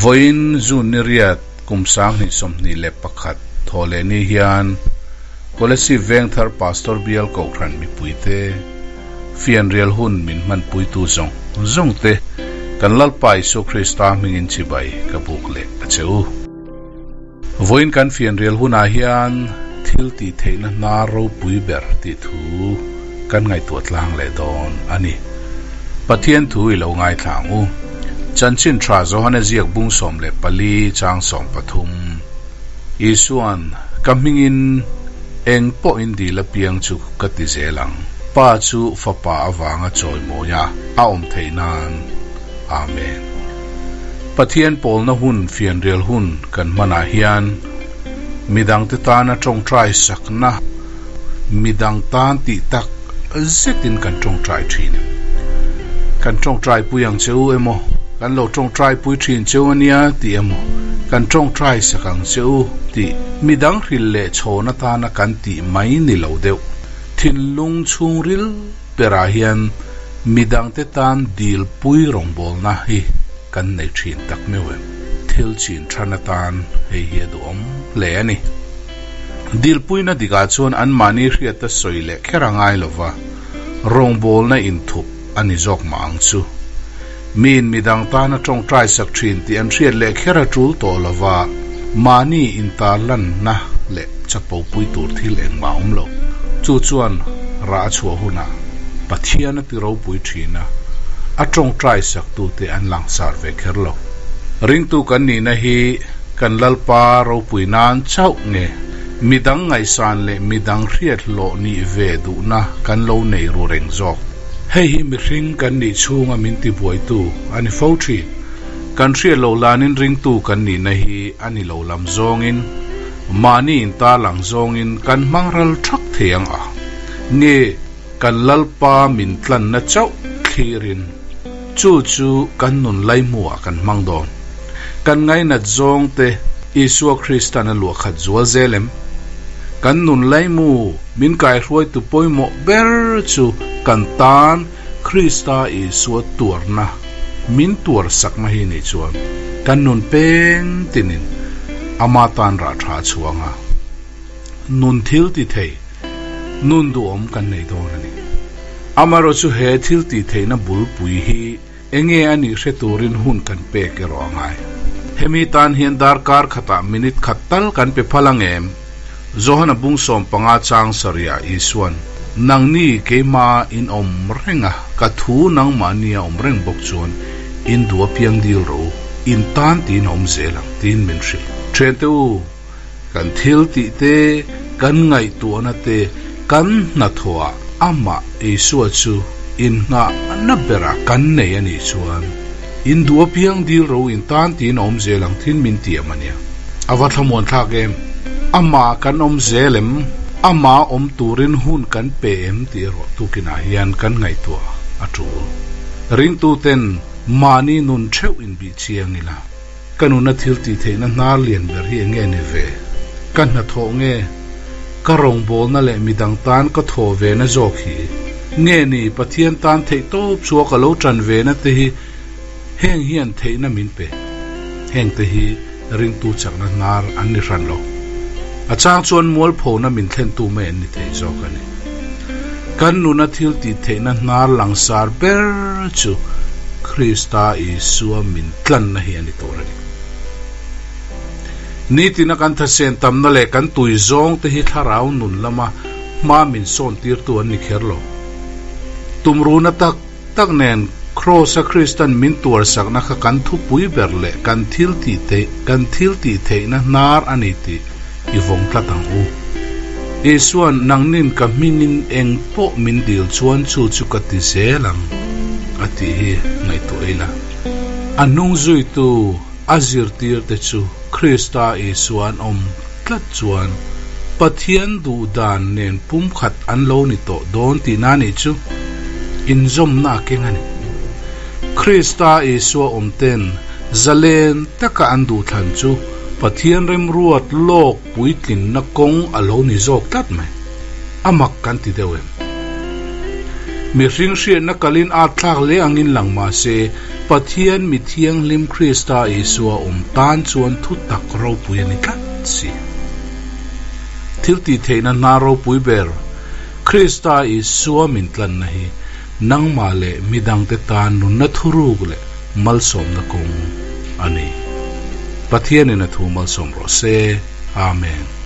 Vawiin June ni riat kum 2021 thawhleh ni hian Kolasib Vengthar Pastor Bial Kohhran mipuite fianrial hun min hmanpuitu zawng zawng te kan Lalpa Isua Krista hmingin chibai ka buk leh a che u. Vawiin kan fianrial hunah hian thil tih theihna hnar ropui ber tih thu kan ngaihtuah tlang leh dawn a ni. Pathian thu i lo ngaithla ang u. Chanchin tha Johana ziak bung 14 chang 13. Isuan, Ka hmingin eng pawhin dil apiang chu ka ti zel ang. Pa chu Fapa avanga chawimawi a a awm theih nan. Amen. Pathian pawlna hun fianrial hun kan hmanah hian midangte tana tawngtai sakna midang tan tih tak zetin kan tawngtai thin em? Kan tawngtai pui ang che u emaw, kan lo tawngtai pui thin che u ania tih emaw, kan tawngtai sak ang che u tih midang hrilh leh chhawn atana kan tih mai ni lo deuh. Thinlung chhungril berah hian midangte tan dilpui rawngbawlna hi kan nei thin tak meuh em? Thil chin than atan hei hi a duhawm hle a ni. Dilpuina dikah chuan anmahni hriata sawi leh kher a ngai lova, rawngbawlna inthup a ni zawk mah ang chu. Miin midang tana tawngtai sak thin tih an hriat leh kher a tul tawh lova, mahni intarlanna leh chapopui tur thil engmah a awm lo. Chu chuan rah a chhuah hunah Pathian a ti ropui thin a, a tawngtai saktute an langsar ve kher lo. Ringtu kan nihna hi kan Lalpa ropui nan chauh nge midang ngaihsan leh midang hriat hlawh nih ve duhna kan lo nei ru reng zawk. Hei hi mihring kan nih chhunga min tibuaitu a ni fo thin. Kan hriat loh lanin ringtu kan nihna hi a ni lo lam zawngin, mahni intarlang zawngin kan hmang ral thak thei ang a. Nge kan Lalpa min tlanna chauh thlirin chu chu kan nun laihmuhah kan hmang dawn. Kan ngainat zawngte Isua Kristan a luahkhat zual zel em? Kan nun laimu min kaihruaitu pawimawh ber chu kan tan Krista Isua tuarna min tuar sakna hi nih chuan kan nun peng tinin ama tan rah tha a chhuang a, nun thil ti thei, nun duhawm kan nei dawn a ni. Amaherawhchu chu he thil tih theihna bulpui hi Enge a nih hre turin hun kan pek erawh a ngai. Hemi tan hian darkar khatah minute khat tal kan pe phal ang em? Johana bung 15 chang sarihah Isuan, Nangni keimah in awm reng a, ka thu nangmahni a awm reng bawk chuan in duh apiang dil rawh u, in tan tiin a awm zel ang, tiin min hrilh. Thiante u, kan thil tih te, kan ngaihtuahna te, kan hnathawhah amah Isua chu innghahna berah kan nei a nih chuan in duh apiang dil ro in tan tiin a awm zel ang thin min tiam a nia. A va thlamuan thlak em? Amah kan awm zel em? Amah awm turin hun kan pe em tih erawh tukinah hian kan ngaihtuah a tul. Ringtuten mahni nun theuh inbih chiang ila. Ka nuna thil tih theihna hnar lian ber hi enge ni ve? Ka hnathawh nge? Ka rawngbawlna leh midang tan ka thawh ve na zawk hi? Nge ni Pathian tan theih tawp chhuah ka lo tan ve na te hi heng hian theihna min pe? Heng te hi ringtu chakna hnar an ni hran lo. A chang chuan mualphona min thlentu mai an ni thei zawk a ni. Kan nuna thil tih theihna hnar langsar ber chu Krista Isua min tlanna hi a ni tur a ni. Nitina kan thasen tamna leh kan tui zawng te hi thlarau nun lama hma min sawn tirtu an ni kher lo. Tumruna tak tak nen Kraws-a Kristan min tuarsakna kha kan thupui ber leh kan thil tih theih kan thil tih theihna hnar a ni tih i vawng tlat ang u. Isua'n nangnin ka hmingin eng pawh min dil chuan chu chu ka ti zel ang a tih hi ngaihtuah ila. A hnung zuitu a zirtirte chu Krista Isua an awm tlat chuan Pathian duh dan nen pumkhat an lo ni tawh dawn tihna nih chu inzawmna a keng a ni. Krista Isua awmten zalen taka an duhthlan chu Pathian remruat lawk puitlinna kawng a lo ni zawk tlat mai. A mak kan ti deuh em? Mihring hriatna kalin at thlak hle angin lang mah se, Pathian mi thianghlim Krista Isua awm tan chuan thu tak ropui a ni tlat si. Thil tih theihna hna ropui ber, Krista Isua min tlanna hi nangmah leh midangte tan nunna thuruk leh malsawmna kawng a ni. Pathianin a thu malsawm rawh se. Amen.